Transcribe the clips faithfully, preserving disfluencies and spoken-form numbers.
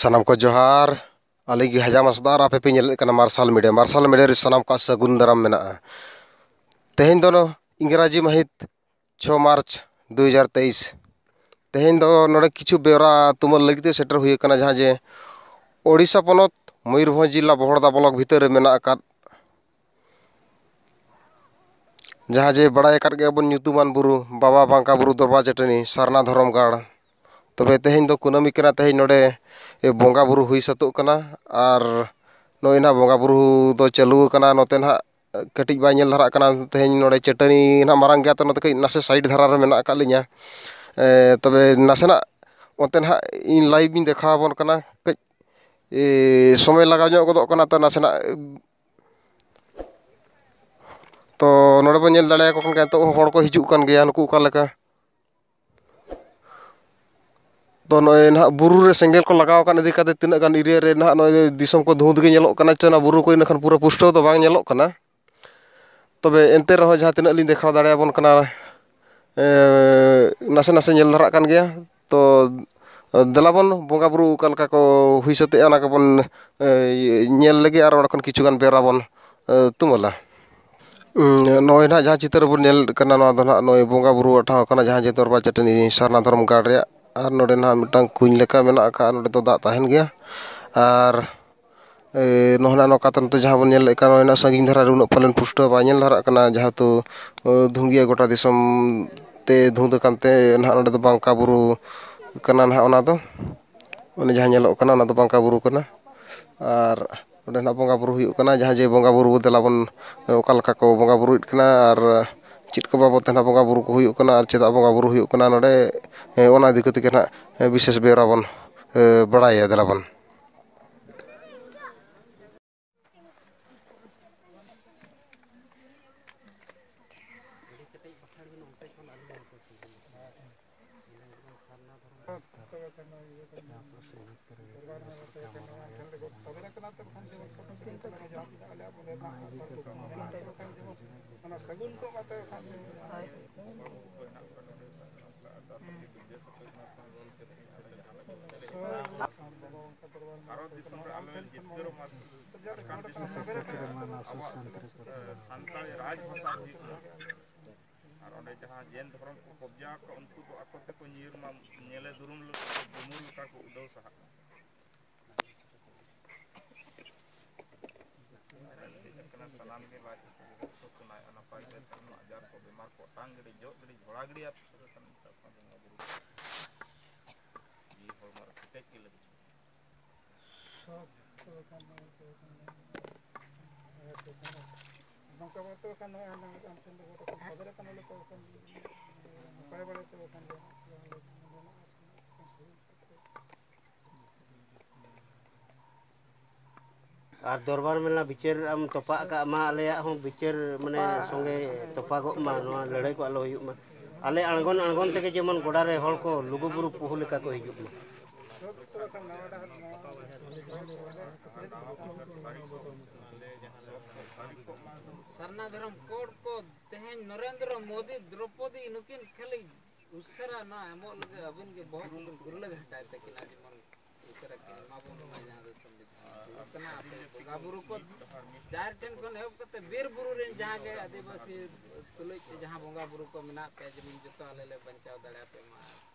ᱥᱟᱱᱟᱢ ᱠᱚ ᱡᱚᱦᱟᱨ᱾ ᱟᱹᱞᱤᱧ ᱜᱮ ᱦᱟᱡᱟᱢ ᱦᱟᱸᱥᱫᱟ ᱟᱨ ᱟᱯᱮ ᱯᱮ ᱧᱮᱞᱮᱫ ᱠᱟᱱᱟ ᱢᱟᱨᱥᱟᱞ ᱢᱤᱰᱤᱭᱟ᱾ ᱢᱟᱨᱥᱟᱞ ᱢᱤᱰᱤᱭᱟ ᱨᱮ ᱥᱟᱱᱟᱢ ᱠᱚᱣᱟᱜ ᱥᱟᱹᱜᱩᱱ ᱫᱟᱨᱟᱢ ᱢᱮᱱᱟᱜᱼᱟ᱾ ᱛᱮᱦᱮᱧ ᱫᱚ ᱱᱚ-, ᱤᱝᱨᱟᱡᱤ ᱢᱟᱹᱦᱤᱛ ᱪᱷᱚ ᱢᱟᱨᱪ ᱫᱩ ᱦᱟᱡᱟᱨ ᱛᱮᱭᱤᱥ᱾ ᱛᱮᱦᱮᱧ ᱫᱚ ᱱᱚᱰᱮ ᱠᱤᱪᱷᱩ ᱵᱮᱣᱨᱟ ᱛᱩᱢᱟᱹᱞ ᱞᱟᱹᱜᱤᱫ ᱛᱮ ᱥᱮᱴᱮᱨ ᱦᱩᱭ ᱟᱠᱟᱱᱟ, ᱡᱟᱦᱟᱸ ᱡᱮ ᱳᱰᱤᱥᱟ ᱯᱚᱱᱚᱛ ᱢᱚᱭᱩᱨᱵᱷᱚᱸᱡᱽ ᱡᱤᱞᱟ ᱵᱚᱦᱚᱲᱫᱟ ᱵᱞᱚᱠ ᱵᱷᱤᱛᱟᱹᱨ ᱨᱮ ᱢᱮᱱᱟᱜ ᱟᱠᱟᱫ, ᱡᱟᱦᱟᱸ ᱡᱮ ᱵᱟᱲᱟᱭ ᱟᱠᱟᱫ ᱜᱮᱭᱟᱵᱚᱱ ᱧᱩᱛᱩᱢᱟᱱ ᱵᱩᱨᱩ ᱵᱟᱵᱟ ᱵᱟᱝᱠᱟ ᱵᱩᱨᱩ ᱫᱚᱨᱵᱟᱨ ᱪᱟᱹᱴᱟᱹᱱᱤ ᱥᱟᱨᱱᱟ ᱫᱷᱚᱨᱚᱢ ᱜᱟᱲ᱾ ᱛᱚᱵᱮ ᱛᱮᱦᱮᱧ ᱫᱚ ᱠᱩᱱᱟᱹᱢᱤ ᱠᱟᱱᱟ, ᱛᱮᱦᱮᱧ ᱱᱚᱰᱮ ᱵᱚᱸᱜᱟ ᱵᱩᱨᱩ ᱦᱩᱭ ᱥᱟᱹᱛᱚᱜ ᱠᱟᱱᱟ᱾ ᱟᱨ ᱱᱚᱜᱼᱚᱭ ᱱᱟᱦᱟᱜ ᱵᱚᱸᱜᱟ ᱵᱩᱨᱩ ᱫᱚ ᱪᱟᱹᱞᱩ ᱟᱠᱟᱱᱟ᱾ ᱱᱚᱛᱮ ᱱᱟᱦᱟᱜ ᱠᱟᱹᱴᱤᱡ ᱵᱟᱭ ᱧᱮᱞ ᱫᱷᱟᱨᱟᱜ ᱠᱟᱱᱟ᱾ ᱛᱮᱦᱮᱧ ᱱᱚᱰᱮ ᱪᱟᱹᱴᱟᱹᱱᱤ ᱱᱟᱦᱟᱜ ᱢᱟᱨᱟᱝ ᱜᱮᱭᱟ, ᱛᱚ ᱱᱚᱛᱮ ᱠᱟᱹᱡ ᱱᱟᱥᱮ ᱥᱟᱭᱤᱰ ᱫᱷᱟᱨᱟ ᱨᱮ ᱢᱮᱱᱟᱜ ᱟᱠᱟᱫ ᱞᱤᱧᱟ᱾ ᱮ, ᱛᱚᱵᱮ ᱱᱟᱥᱮᱱᱟᱜ ᱚᱱᱛᱮ ᱱᱟᱦᱟᱜ ᱤᱧ ᱞᱟᱭᱤᱵᱷ ᱤᱧ ᱫᱮᱠᱷᱟᱣ ᱟᱵᱚᱱ ᱠᱟᱱᱟ᱾ ᱠᱟᱹᱡ, ᱮ, ᱥᱚᱢᱚᱭ ᱞᱟᱜᱟᱣ ᱧᱚᱜ ᱜᱚᱫᱚᱜ ᱠᱟᱱᱟ, ᱛᱚ ᱱᱟᱥᱮᱱᱟᱜ᱾ ᱛᱚ ᱱᱚᱰᱮ ᱵᱚᱱ ᱧᱮᱞ ᱫᱟᱲᱮᱭᱟᱠᱚ ᱠᱟᱱ ᱜᱮᱭᱟ, ᱱᱤᱛᱚᱜ ᱦᱚᱸ ᱦᱚᱲ ᱠᱚ ᱦᱤᱡᱩᱜ ᱠᱟᱱ ᱜᱮᱭᱟ᱾ ᱱᱩᱠᱩ ᱚᱠᱟ ᱞᱮᱠᱟ? ᱛᱚ ᱱᱚᱜᱼᱚᱭ ᱱᱟᱦᱟᱜ ᱵᱩᱨᱩ ᱨᱮ ᱥᱮᱸᱜᱮᱞ ᱠᱚ ᱞᱟᱜᱟᱣ ᱟᱠᱟᱱ ᱤᱫᱤ ᱠᱟᱛᱮ ᱛᱤᱱᱟᱹᱜ ᱜᱟᱱ ᱮᱨᱤᱭᱟ ᱨᱮ ᱱᱟᱦᱟᱜ ᱱᱚᱜᱼᱚᱭ ᱫᱤᱥᱚᱢ ᱠᱚ ᱫᱷᱩᱸᱫ ᱜᱮ ᱧᱮᱞᱚᱜ ᱠᱟᱱᱟ, ᱪᱮ ᱚᱱᱟ ᱵᱩᱨᱩ ᱠᱚ ᱤᱱᱟᱹ ᱠᱷᱟᱱ ᱯᱩᱨᱟᱹ ᱯᱩᱥᱴᱟᱹᱣ ᱫᱚ ᱵᱟᱝ ᱧᱮᱞᱚᱜ ᱠᱟᱱᱟ᱾ ᱛᱚᱵᱮ ᱮᱱᱛᱮ ᱨᱮᱦᱚᱸ ᱡᱟᱦᱟᱸ ᱛᱤᱱᱟᱹᱜ ᱞᱤᱧ ᱫᱮᱠᱷᱟᱣ ᱫᱟᱲᱮᱭᱟᱵᱚᱱ ᱠᱟᱱᱟ, ᱮ, ᱱᱟᱥᱮ ᱱᱟᱥᱮ ᱧᱮᱞ ᱫᱷᱟᱨᱟᱜ ᱠᱟᱱ ᱜᱮᱭᱟ᱾ ᱛᱚ ᱫᱮᱞᱟ ᱵᱚᱱ ᱵᱚᱸᱜᱟ ᱵᱩᱨᱩ ᱚᱠᱟ ᱞᱮᱠᱟ ᱠᱚ ᱦᱩᱭ ᱥᱟᱹᱛᱮᱜᱼᱟ, ᱚᱱᱟ ᱠᱚᱵᱚᱱ, ᱮ, ᱧᱮᱞ ᱞᱮᱜᱮ ᱟᱨ ᱚᱸᱰᱮ ᱠᱷᱚᱱ ᱠᱤᱪᱷᱩ ᱜᱟᱱ ᱵᱮᱣᱨᱟ ᱵᱚᱱ, ᱮ, ᱛᱩᱢᱟᱹᱞᱟ᱾ ᱩᱸ, ᱱᱚᱜᱼᱚᱭ ᱱᱟᱦᱟᱜ ᱡᱟᱦᱟᱸ ᱪᱤᱛᱟᱹᱨ ᱵᱚᱱ ᱧᱮᱞᱮᱫ ᱠᱟᱱᱟ, ᱱᱚᱣᱟ ᱫᱚ ᱱᱟᱦᱟᱜ ᱱᱚᱜᱼᱚᱭ ᱵᱚᱸᱜᱟ ᱵᱩᱨᱩ ᱴᱷᱟᱶ ᱠᱟᱱᱟ, ᱡᱟᱦᱟᱸ ᱡᱮ ᱫᱚᱨᱵᱟᱨ ᱪᱟᱹᱴᱟᱹᱱᱤ ᱥᱟᱨᱱᱟ ᱫᱷᱚᱨᱚᱢ ᱜᱟᱲ ᱨᱮᱭᱟᱜ᱾ ᱟᱨ ᱱᱚᱰᱮ ᱱᱟᱦᱟᱜ ᱢᱤᱫᱴᱟᱝ ᱠᱩᱧ ᱞᱮᱠᱟ ᱢᱮᱱᱟᱜ ᱟᱠᱟᱫᱼᱟ, ᱱᱚᱰᱮ ᱫᱚ ᱫᱟᱜ ᱛᱟᱦᱮᱱ ᱜᱮᱭᱟ᱾ ᱟᱨ, ᱮ, ᱱᱚᱜᱼᱚ ᱱᱚᱣᱟ ᱠᱟᱛᱮ ᱱᱚᱛᱮ ᱡᱟᱦᱟᱸ ᱵᱚᱱ ᱧᱮᱞᱮᱫ ᱠᱟᱱᱟ, ᱱᱚᱜᱼᱚᱭ ᱱᱟᱦᱟᱜ ᱥᱟᱺᱜᱤᱧ ᱫᱷᱟᱨᱟ ᱨᱮ ᱩᱱᱟᱹᱜ ᱯᱟᱞᱮᱱ ᱯᱩᱥᱴᱟᱹᱣ ᱵᱟᱭ ᱧᱮᱞ ᱫᱷᱟᱨᱟᱜ ᱠᱟᱱᱟ, ᱡᱮᱦᱮᱛᱩ, ᱮ, ᱫᱷᱩᱝᱜᱤᱭᱟᱹ ᱜᱚᱴᱟ ᱫᱤᱥᱚᱢ ᱛᱮ ᱫᱷᱩᱸᱫ ᱟᱠᱟᱱ ᱛᱮ ᱱᱟᱦᱟᱜ ᱱᱚᱰᱮ ᱫᱚ ᱵᱟᱝᱠᱟ ᱵᱩᱨᱩ ᱠᱟᱱᱟ ᱱᱟᱦᱟᱜ ᱚᱱᱟ ᱫᱚ᱾ ᱚᱱᱮ ᱡᱟᱦᱟᱸ ᱧᱮᱞᱚᱜ ᱠᱟᱱᱟ, ᱚᱱᱟ ᱫᱚ ᱵᱟᱝᱠᱟ ᱵᱩᱨᱩ ᱠᱟᱱᱟ᱾ ᱟᱨ ᱚᱸᱰᱮ ᱱᱟᱦᱟᱜ ᱵᱚᱸᱜᱟ ᱵᱩᱨᱩ ᱦᱩᱭᱩᱜ ᱠᱟᱱᱟ, ᱡᱟᱦᱟᱸ ᱡᱮ ᱵᱚᱸᱜᱟ ᱵᱩᱨᱩ ᱫᱮᱞᱟ ᱵᱚᱱ, ᱚᱠᱟ ᱞᱮᱠᱟ ᱠᱚ ᱵᱚᱸᱜᱟ ᱵᱩᱨᱩᱭᱮᱫ ᱠᱟᱱᱟ ᱟᱨ ᱪᱮᱫ ᱠᱚ ᱵᱟᱵᱚᱫ ᱛᱮ ᱱᱟᱦᱟᱜ ᱵᱚᱸᱜᱟ ᱵᱩᱨᱩ ᱠᱚ ᱦᱩᱭᱩᱜ ᱠᱟᱱᱟ ᱟᱨ ᱪᱮᱫᱟᱜ ᱵᱚᱸᱜᱟ ᱵᱩᱨᱩ ᱦᱩᱭᱩᱜ ᱠᱟᱱᱟ ᱱᱚᱰᱮ, ᱚᱱᱟ ᱤᱫᱤ ᱠᱟᱛᱮ ᱜᱮ ᱱᱟᱦᱟᱜ ᱵᱤᱥᱮᱥ ᱵᱮᱣᱨᱟ ᱵᱚᱱ, ᱵᱟᱲᱟᱭᱟ ᱫᱮᱞᱟ ᱵᱚᱱ᱾ ᱚᱱᱟ ᱥᱟᱹᱜᱩᱱ ᱠᱚᱜ ᱢᱟᱛᱚ ᱮᱱᱠᱷᱟᱱ᱾ ᱵᱷᱟᱨᱚᱛ ᱫᱤᱥᱚᱢ ᱨᱮ ᱟᱞᱮ ᱞᱮ ᱡᱤᱛᱠᱟᱹᱨᱚᱜ ᱢᱟ, ᱡᱷᱟᱲᱠᱷᱚᱸᱰ ᱫᱤᱥᱚᱢ ᱨᱮ ᱟᱵᱚᱣᱟᱜ ᱥᱟᱱᱛᱟᱲᱤ ᱨᱟᱡᱽ ᱵᱷᱟᱥᱟ ᱦᱩᱭᱩᱜ ᱢᱟ᱾ ᱟᱨ ᱚᱸᱰᱮ ᱡᱟᱦᱟᱸ ᱡᱮᱱ ᱫᱷᱚᱨᱚᱢ ᱠᱚ ᱠᱚᱵᱽᱡᱟ ᱟᱠᱟᱫ, ᱩᱱᱠᱩ ᱫᱚ ᱟᱠᱚ ᱛᱮᱠᱚ ᱧᱤᱨ ᱢᱟ, ᱧᱮᱞᱮ ᱫᱩᱨᱩᱢ ᱞᱮᱠᱟ ᱠᱚ ᱫᱩᱢᱩᱨ ᱞᱮᱠᱟ ᱠᱚ ᱩᱰᱟᱹᱣ ᱥᱟᱦᱟᱜ ᱢᱟ᱾ ᱦᱮᱡ ᱟᱠᱟᱱᱟ ᱥᱟᱱᱟᱢ ᱜᱮ ᱞᱟᱡ ᱦᱟᱹᱥᱩ ᱜᱮ ᱥᱩᱠ ᱱᱟᱭ ᱱᱟᱯᱟᱭ ᱛᱮ ᱛᱟᱦᱮᱱ ᱢᱟ, ᱟᱡᱟᱨ ᱠᱚ ᱵᱮᱢᱟᱨ ᱠᱚ ᱚᱴᱟᱝ ᱜᱤᱰᱤ, ᱡᱚᱜ ᱜᱤᱰᱤ, ᱡᱷᱚᱲᱟ ᱜᱤᱰᱤ ᱟᱨ ᱥᱩᱠ ᱛᱟᱦᱮᱱ ᱢᱟ᱾ ᱵᱚᱸᱜᱟ ᱵᱩᱨᱩ ᱡᱤᱣᱤ ᱦᱚᱲᱢᱚ ᱨᱮ ᱠᱮᱴᱮᱡ ᱜᱮ ᱞᱟᱹᱜᱤᱫ᱾ ᱱᱚᱝᱠᱟ ᱵᱟᱲᱟ ᱛᱚᱵᱮ ᱠᱷᱟᱱ ᱱᱚᱜᱼᱚᱭ ᱟᱢ ᱴᱷᱮᱱ ᱫᱚ ᱜᱚᱴᱟ ᱠᱚ ᱠᱷᱚᱵᱚᱨ ᱟᱠᱟᱱᱟ, ᱛᱚᱵᱮ ᱠᱷᱟᱱ ᱱᱟᱯᱟᱭ ᱵᱟᱲᱟ ᱛᱚᱵᱮ ᱠᱷᱟᱱ ᱫᱚ᱾ ᱟᱨ ᱫᱚᱨᱵᱟᱨ ᱢᱮᱞᱟ ᱵᱤᱪᱟᱹᱨ ᱮᱢ ᱛᱚᱯᱟᱜ ᱠᱟᱜ ᱢᱟ, ᱟᱞᱮᱭᱟᱜ ᱦᱚᱸ ᱵᱤᱪᱟᱹᱨ ᱢᱟᱱᱮ ᱥᱚᱸᱜᱮ ᱛᱚᱯᱟᱜᱚᱜ ᱢᱟ, ᱱᱚᱣᱟ ᱞᱟᱹᱲᱦᱟᱹᱭ ᱠᱚ ᱟᱞᱚ ᱦᱩᱭᱩᱜ ᱢᱟ᱾ ᱟᱞᱮ ᱟᱬᱜᱚᱱ ᱟᱬᱜᱚᱱ ᱛᱮᱜᱮ ᱡᱮᱢᱚᱱ ᱜᱚᱰᱟ ᱨᱮ ᱦᱚᱲ ᱠᱚ ᱞᱩᱜᱩᱵᱩᱨᱩ ᱯᱩᱦᱩ ᱞᱮᱠᱟ ᱠᱚ ᱦᱤᱡᱩᱜ ᱢᱟ᱾ ᱥᱟᱨᱱᱟ ᱫᱷᱚᱨᱚᱢ ᱠᱳᱰ ᱠᱚ ᱛᱮᱦᱮᱧ ᱱᱚᱨᱮᱱᱫᱨᱚ ᱢᱳᱫᱤ, ᱫᱨᱚᱯᱚᱫᱤ ᱱᱩᱠᱤᱱ ᱠᱷᱟᱹᱞᱤ ᱩᱥᱟᱹᱨᱟ ᱱᱚᱣᱟ ᱮᱢᱚᱜ ᱞᱟᱹᱜᱤᱫ ᱟᱹᱵᱤᱱ ᱜᱮ ᱵᱚᱦᱚᱜ ᱠᱚᱵᱤᱱ ᱜᱩᱨᱞᱟᱹ ᱜᱷᱟᱴᱟᱭ ᱛᱟᱹᱠᱤᱱᱟ, ᱡᱮᱢᱚᱱ ᱩᱥᱟᱹᱨᱟ ᱠᱤᱱ ᱮᱢᱟ ᱵᱚᱱ ᱢᱟ, ᱡᱟᱦᱟᱸ ᱫᱚ ᱥᱚᱝᱵᱤᱫᱷᱟᱱ ᱦᱩᱭᱩᱜ ᱠᱟᱱᱟ᱾ ᱟᱯᱮ ᱵᱚᱸᱜᱟ ᱵᱩᱨᱩ ᱠᱚ ᱡᱟᱦᱮᱨ ᱴᱷᱮᱱ ᱠᱷᱚᱱ ᱮᱦᱚᱵ ᱠᱟᱛᱮ ᱵᱤᱨ ᱵᱩᱨᱩ ᱨᱮᱱ ᱡᱟᱦᱟᱸ ᱜᱮ ᱟᱹᱫᱤᱵᱟᱹᱥᱤ ᱛᱩᱞᱩᱡ ᱛᱮ ᱡᱟᱦᱟᱸ ᱵᱚᱸᱜᱟ ᱵᱩᱨᱩ ᱠᱚ ᱢᱮᱱᱟᱜ ᱯᱮᱭᱟ, ᱡᱮᱢᱚᱱ ᱡᱚᱛᱚ ᱟᱞᱮ ᱞᱮ ᱵᱟᱧᱪᱟᱣ ᱫᱟᱲᱮᱭᱟᱯᱮ ᱢᱟ,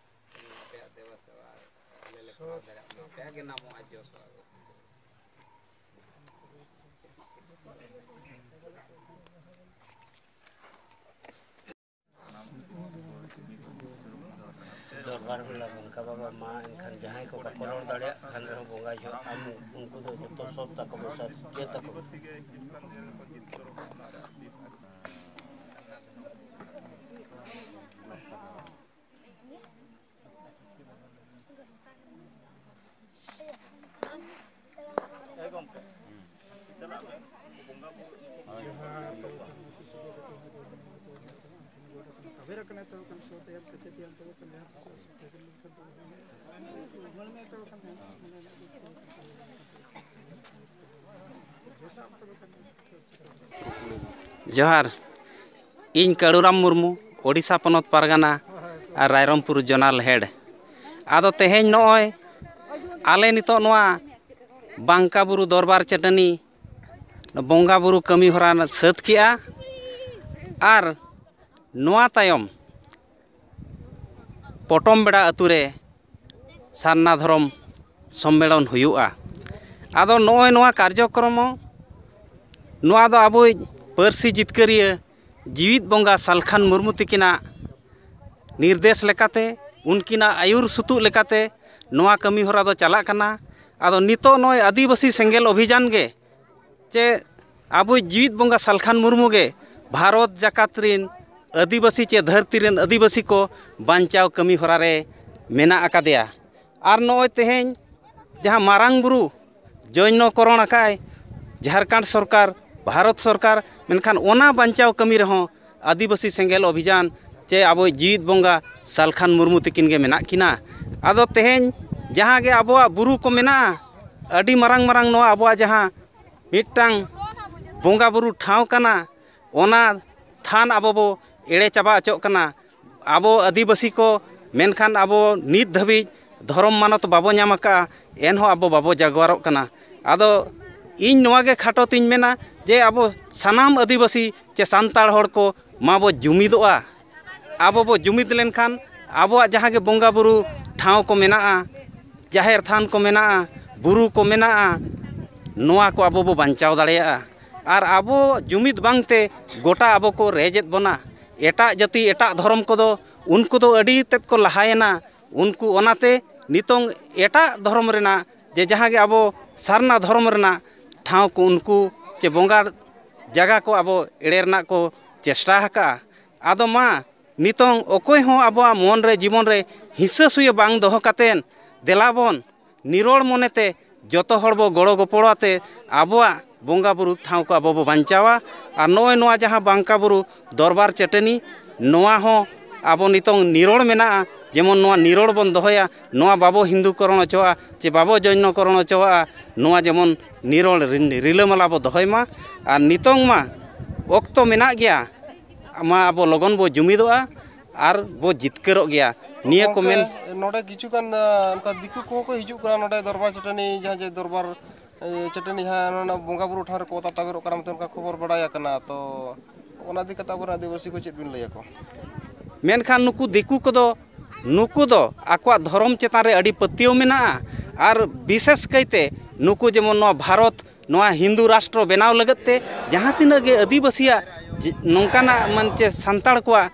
ᱟᱨ ᱟᱯᱮᱭᱟᱜ ᱫᱮᱵᱟ ᱥᱮᱵᱟ ᱟᱞᱮ ᱞᱮ ᱠᱚᱨᱟᱣ ᱫᱟᱲᱮᱭᱟᱜ ᱢᱟ, ᱟᱯᱮᱭᱟᱜ ᱜᱮ ᱱᱟᱢᱚᱜᱼᱟ ᱡᱚᱥᱚᱜᱼᱟ᱾ ᱫᱚᱨᱵᱟᱨ ᱵᱮᱞᱟ ᱵᱚᱱ ᱠᱟᱵᱟ ᱵᱟᱵᱟ ᱢᱟ, ᱮᱱᱠᱷᱟᱱ ᱡᱟᱦᱟᱸᱭ ᱠᱚ ᱵᱟᱠᱚ ᱨᱚᱲ ᱫᱟᱲᱮᱭᱟᱜ ᱠᱟᱱ ᱨᱮᱦᱚᱸ ᱵᱚᱸᱜᱟ ᱡᱚᱦᱟᱨ ᱟᱢ, ᱩᱱᱠᱩ ᱫᱚ ᱡᱚᱛᱚ ᱥᱚᱛ ᱛᱟᱠᱚ ᱢᱮᱥᱟ ᱪᱮᱫ ᱛᱟᱠᱚ᱾ ᱡᱚᱦᱟᱨ, ᱤᱧ ᱠᱟᱹᱲᱩᱨᱟᱢ ᱢᱩᱨᱢᱩ, ᱳᱰᱤᱥᱟ ᱯᱚᱱᱚᱛ ᱯᱟᱨᱜᱟᱱᱟ᱾ ᱟᱨ ᱨᱟᱭᱨᱚᱝᱯᱩᱨ ᱡᱚᱱᱟᱞ ᱦᱮᱰ᱾ ᱟᱫᱚ ᱛᱮᱦᱮᱧ ᱱᱚᱜᱼᱚᱭ ᱟᱞᱮ ᱱᱤᱛᱚᱜ ᱱᱚᱣᱟ ᱵᱟᱝᱠᱟ ᱵᱩᱨᱩ ᱫᱚᱨᱵᱟᱨ ᱪᱟᱹᱴᱟᱹᱱᱤ ᱵᱚᱸᱜᱟ ᱵᱩᱨᱩ ᱠᱟᱹᱢᱤ ᱦᱚᱨᱟ ᱥᱟᱹᱛ ᱠᱮᱜᱼᱟ᱾ ᱟᱨ ᱱᱚᱣᱟ ᱛᱟᱭᱚᱢ ᱯᱚᱴᱚᱢ ᱵᱮᱲᱟ ᱟᱹᱛᱩ ᱨᱮ ᱥᱟᱨᱱᱟ ᱫᱷᱚᱨᱚᱢ ᱥᱚᱢᱢᱮᱞᱚᱱ ᱦᱩᱭᱩᱜᱼᱟ᱾ ᱟᱫᱚ ᱱᱚᱜᱼᱚᱭ ᱱᱚᱣᱟ ᱠᱟᱨᱡᱚᱠᱨᱚᱢ, ᱱᱚᱣᱟ ᱫᱚ ᱟᱵᱚᱭᱤᱡ ᱯᱟᱹᱨᱥᱤ ᱡᱤᱛᱠᱟᱹᱨᱤᱭᱟᱹ ᱡᱤᱣᱤᱫ ᱵᱚᱸᱜᱟ ᱥᱟᱞᱠᱷᱟᱱ ᱢᱩᱨᱢᱩ ᱛᱤᱠᱤᱱᱟᱜ ᱱᱤᱨᱫᱮᱥ ᱞᱮᱠᱟᱛᱮ, ᱩᱱᱠᱤᱱᱟᱜ ᱟᱹᱭᱩᱨ ᱥᱩᱛᱩᱜ ᱞᱮᱠᱟᱛᱮ ᱱᱚᱣᱟ ᱠᱟᱹᱢᱤ ᱦᱚᱨᱟ ᱫᱚ ᱪᱟᱞᱟᱜ ᱠᱟᱱᱟ᱾ ᱟᱫᱚ ᱱᱤᱛᱚᱜ ᱱᱚᱜᱼᱚᱭ ᱟᱹᱫᱤᱵᱟᱹᱥᱤ ᱥᱮᱸᱜᱮᱞ ᱚᱵᱷᱤᱡᱟᱱ ᱜᱮ ᱪᱮ ᱟᱵᱚᱭᱤᱡ ᱡᱤᱣᱤᱫ ᱵᱚᱸᱜᱟ ᱥᱟᱞᱠᱷᱟᱱ ᱢᱩᱨᱢᱩ ᱜᱮ ᱵᱷᱟᱨᱚᱛ ᱡᱟᱠᱟᱛ ᱨᱤᱱ ᱟᱹᱫᱤᱵᱟᱹᱥᱤ ᱪᱮ ᱫᱷᱟᱹᱨᱛᱤ ᱨᱤᱱ ᱟᱹᱫᱤᱵᱟᱹᱥᱤ ᱠᱚ ᱵᱟᱧᱪᱟᱣ ᱠᱟᱹᱢᱤ ᱦᱚᱨᱟ ᱨᱮ ᱢᱮᱱᱟᱜ ᱟᱠᱟᱫᱮᱭᱟ᱾ ᱟᱨ ᱱᱚᱜᱼᱚᱭ ᱛᱮᱦᱮᱧ ᱡᱟᱦᱟᱸ ᱢᱟᱨᱟᱝ ᱵᱩᱨᱩ ᱡᱚᱭᱱᱚᱠᱚᱨᱚᱬ ᱟᱠᱟᱫᱼᱟᱭ ᱡᱷᱟᱲᱠᱷᱚᱸᱰ ᱥᱚᱨᱠᱟᱨ, ᱵᱷᱟᱨᱚᱛ ᱥᱚᱨᱠᱟᱨ, ᱢᱮᱱᱠᱷᱟᱱ ᱚᱱᱟ ᱵᱟᱧᱪᱟᱣ ᱠᱟᱹᱢᱤ ᱨᱮᱦᱚᱸ ᱟᱹᱫᱤᱵᱟᱹᱥᱤ ᱥᱮᱸᱜᱮᱞ ᱚᱵᱷᱤᱡᱟᱱ ᱪᱮ ᱟᱵᱚᱭᱤᱡ ᱡᱤᱣᱤᱫ ᱵᱚᱸᱜᱟ ᱥᱟᱞᱠᱷᱟᱱ ᱢᱩᱨᱢᱩ ᱛᱤᱠᱤᱱ ᱜᱮ ᱢᱮᱱᱟᱜ ᱠᱤᱱᱟ᱾ ᱟᱫᱚ ᱛᱮᱦᱮᱧ ᱡᱟᱦᱟᱸ ᱜᱮ ᱟᱵᱚᱣᱟᱜ ᱵᱩᱨᱩ ᱠᱚ ᱢᱮᱱᱟᱜᱼᱟ, ᱟᱹᱰᱤ ᱢᱟᱨᱟᱝ ᱢᱟᱨᱟᱝ ᱱᱚᱣᱟ ᱟᱵᱚᱣᱟᱜ ᱡᱟᱦᱟᱸ ᱢᱤᱫᱴᱟᱝ ᱵᱚᱸᱜᱟ ᱵᱩᱨᱩ ᱴᱷᱟᱶ ᱠᱟᱱᱟ, ᱚᱱᱟ ᱛᱷᱟᱱ ᱟᱵᱚ ᱵᱚ ᱮᱲᱮ ᱪᱟᱵᱟ ᱦᱚᱪᱚᱜ ᱠᱟᱱᱟ᱾ ᱟᱵᱚ ᱟᱹᱫᱤᱵᱟᱹᱥᱤ ᱠᱚ, ᱢᱮᱱᱠᱷᱟᱱ ᱟᱵᱚ ᱱᱤᱛ ᱫᱷᱟᱹᱵᱤᱡ ᱫᱷᱚᱨᱚᱢ ᱢᱟᱱᱚᱛ ᱵᱟᱵᱚ ᱧᱟᱢ ᱟᱠᱟᱫᱼᱟ, ᱮᱱᱦᱚᱸ ᱟᱵᱚ ᱵᱟᱵᱚ ᱡᱟᱜᱣᱟᱨᱚᱜ ᱠᱟᱱᱟ᱾ ᱟᱫᱚ ᱤᱧ ᱱᱚᱣᱟ ᱜᱮ ᱠᱷᱟᱴᱚ ᱛᱤᱧ ᱢᱮᱱᱟ ᱡᱮ ᱟᱵᱚ ᱥᱟᱱᱟᱢ ᱟᱹᱫᱤᱵᱟᱹᱥᱤ ᱪᱮ ᱥᱟᱱᱛᱟᱲ ᱦᱚᱲ ᱠᱚ ᱢᱟᱵᱚ ᱡᱩᱢᱤᱫᱚᱜᱼᱟ᱾ ᱟᱵᱚ ᱵᱚ ᱡᱩᱢᱤᱫ ᱞᱮᱱᱠᱷᱟᱱ ᱟᱵᱚᱣᱟᱜ ᱡᱟᱦᱟᱸ ᱜᱮ ᱵᱚᱸᱜᱟ ᱵᱩᱨᱩ ᱴᱷᱟᱶ ᱠᱚ ᱢᱮᱱᱟᱜᱼᱟ, ᱡᱟᱦᱮᱨ ᱛᱷᱟᱱ ᱠᱚ ᱢᱮᱱᱟᱜᱼᱟ, ᱵᱩᱨᱩ ᱠᱚ ᱢᱮᱱᱟᱜᱼᱟ, ᱱᱚᱣᱟ ᱠᱚ ᱟᱵᱚ ᱵᱚ ᱵᱟᱧᱪᱟᱣ ᱫᱟᱲᱮᱭᱟᱜᱼᱟ᱾ ᱟᱨ ᱟᱵᱚ ᱡᱩᱢᱤᱫ ᱵᱟᱝᱛᱮ ᱜᱚᱴᱟ ᱟᱵᱚ ᱠᱚ ᱨᱮᱡᱮᱫ ᱵᱚᱱᱟ᱾ ᱮᱴᱟᱜ ᱡᱟᱹᱛᱤ, ᱮᱴᱟᱜ ᱫᱷᱚᱨᱚᱢ ᱠᱚᱫᱚ ᱩᱱᱠᱩ ᱫᱚ ᱟᱹᱰᱤ ᱛᱮᱫ ᱠᱚ ᱞᱟᱦᱟᱭᱮᱱᱟ᱾ ᱩᱱᱠᱩ ᱚᱱᱟᱛᱮ ᱱᱤᱛᱚᱝ ᱮᱴᱟᱜ ᱫᱷᱚᱨᱚᱢ ᱨᱮᱱᱟᱜ ᱡᱮ ᱡᱟᱦᱟᱸ ᱜᱮ ᱟᱵᱚ ᱥᱟᱨᱱᱟ ᱫᱷᱚᱨᱚᱢ ᱨᱮᱱᱟᱜ ᱴᱷᱟᱶ ᱠᱚ ᱩᱱᱠᱩ ᱪᱮ ᱵᱚᱸᱜᱟ ᱡᱟᱭᱜᱟ ᱠᱚ ᱟᱵᱚ ᱮᱲᱮ ᱨᱮᱱᱟᱜ ᱠᱚ ᱪᱮᱥᱴᱟ ᱟᱠᱟᱫᱼᱟ᱾ ᱟᱫᱚ ᱢᱟ ᱱᱤᱛᱚᱝ ᱚᱠᱚᱭ ᱦᱚᱸ ᱟᱵᱚᱣᱟᱜ ᱢᱚᱱ ᱨᱮ, ᱡᱤᱵᱚᱱ ᱨᱮ ᱦᱤᱸᱥᱟᱹ ᱥᱩᱭᱟᱹ ᱵᱟᱝ ᱫᱚᱦᱚ ᱠᱟᱛᱮᱫ, ᱫᱮᱞᱟ ᱵᱚᱱ ᱱᱤᱨᱚᱲ ᱢᱚᱱᱮᱛᱮ ᱡᱚᱛᱚ ᱦᱚᱲ ᱵᱚ ᱜᱚᱲᱚ ᱜᱚᱯᱚᱲᱚ ᱟᱛᱮ ᱟᱵᱚᱣᱟᱜ ᱵᱚᱸᱜᱟ ᱵᱩᱨᱩ ᱴᱷᱟᱶ ᱠᱚ ᱟᱵᱚ ᱵᱚ ᱵᱟᱧᱪᱟᱣᱟ᱾ ᱟᱨ ᱱᱚᱜᱼᱚᱭ ᱱᱚᱣᱟ ᱡᱟᱦᱟᱸ ᱵᱟᱝᱠᱟ ᱵᱩᱨᱩ ᱫᱚᱨᱵᱟᱨ ᱪᱟᱹᱴᱟᱹᱱᱤ, ᱱᱚᱣᱟ ᱦᱚᱸ ᱟᱵᱚ ᱱᱤᱛᱚᱝ ᱱᱤᱨᱚᱲ ᱢᱮᱱᱟᱜᱼᱟ, ᱡᱮᱢᱚᱱ ᱱᱚᱣᱟ ᱱᱤᱨᱚᱲ ᱵᱚᱱ ᱫᱚᱦᱚᱭᱟ, ᱱᱚᱣᱟ ᱵᱟᱵᱚ ᱦᱤᱱᱫᱩ ᱠᱚᱨᱚᱱ ᱦᱚᱪᱚᱣᱟᱜᱼᱟ ᱪᱮ ᱵᱟᱵᱚ ᱡᱚᱭᱱᱚ ᱠᱚᱨᱚᱱ ᱦᱚᱪᱚᱣᱟᱜᱼᱟ, ᱱᱚᱣᱟ ᱡᱮᱢᱚᱱ ᱱᱤᱨᱚᱲ ᱨᱤ-, ᱨᱤᱞᱟᱹᱢᱟᱞᱟ ᱵᱚ ᱫᱚᱦᱚᱭ ᱢᱟ᱾ ᱟᱨ ᱱᱤᱛᱚᱝ ᱢᱟ ᱚᱠᱛᱚ ᱢᱮᱱᱟᱜ ᱜᱮᱭᱟ, ᱢᱟ ᱟᱵᱚ ᱞᱚᱜᱚᱱ ᱵᱚ ᱡᱩᱢᱤᱫᱚᱜᱼᱟ᱾ ᱟᱨ ᱵᱚ ᱡᱤᱛᱠᱟᱹᱨᱚᱜ ᱜᱮᱭᱟ᱾ ᱱᱤᱭᱟᱹ ᱠᱚ ᱢᱮᱱ ᱜᱚᱢᱠᱮ, ᱱᱚᱰᱮ ᱠᱤᱪᱷᱩ ᱜᱟᱱ, ᱟ, ᱚᱱᱠᱟ ᱫᱤᱠᱩ ᱠᱚᱦᱚᱸ ᱠᱚ ᱦᱤᱡᱩᱜ ᱠᱟᱱᱟ ᱱᱚᱰᱮ ᱫᱚᱨᱵᱟᱨ ᱪᱟᱹᱴᱟᱹᱱᱤ, ᱡᱟᱦᱟᱸ ᱡᱮ ᱫᱚᱨᱵᱟᱨ, ᱮ, ᱪᱟᱹᱴᱟᱹᱱᱤ ᱡᱟᱦᱟᱸ ᱚᱱᱟ ᱵᱚᱸᱜᱟ ᱵᱩᱨᱩ ᱴᱷᱟᱶ ᱨᱮᱠᱚ ᱚᱛᱟ ᱛᱟᱵᱮᱨᱚᱜ ᱠᱟᱱᱟ ᱢᱮᱱᱛᱮ ᱚᱱᱠᱟ ᱠᱷᱚᱵᱚᱨ ᱵᱟᱲᱟᱭ ᱟᱠᱟᱱᱟ᱾ ᱛᱚ ᱚᱱᱟ ᱤᱫᱤ ᱠᱟᱛᱮ ᱟᱵᱚᱨᱮᱱ ᱟᱹᱫᱤᱵᱟᱹᱥᱤ ᱠᱚ ᱪᱮᱫ ᱵᱤᱱ ᱞᱟᱹᱭ ᱟᱠᱚᱣᱟ? ᱢᱮᱱᱠᱷᱟᱱ ᱱᱩᱠᱩ ᱫᱤᱠᱩ ᱠᱚᱫᱚ, ᱱᱩᱠᱩ ᱫᱚ ᱟᱠᱚᱣᱟᱜ ᱫᱷᱚᱨᱚᱢ ᱪᱮᱛᱟᱱ ᱨᱮ ᱟᱹᱰᱤ ᱯᱟᱹᱛᱭᱟᱹᱣ ᱢᱮᱱᱟᱜᱼᱟ᱾ ᱟᱨ ᱵᱤᱥᱮᱥ ᱠᱟᱭᱛᱮ ᱱᱩᱠᱩ ᱡᱮᱢᱚᱱ ᱱᱚᱣᱟ ᱵᱷᱟᱨᱚᱛ, ᱱᱚᱣᱟ ᱦᱤᱱᱫᱩ ᱨᱟᱥᱴᱨᱚ ᱵᱮᱱᱟᱣ ᱞᱟᱹᱜᱤᱫ ᱛᱮ ᱡᱟᱦᱟᱸ ᱛᱤᱱᱟᱹᱜ ᱜᱮ ᱟᱹᱫᱤᱵᱟᱹᱥᱤᱭᱟᱜ ᱡᱮ, ᱱᱚᱝᱠᱟᱱᱟᱜ ᱢᱟᱱᱮ ᱪᱮ ᱥᱟᱱᱛᱟᱲ ᱠᱚᱣᱟᱜ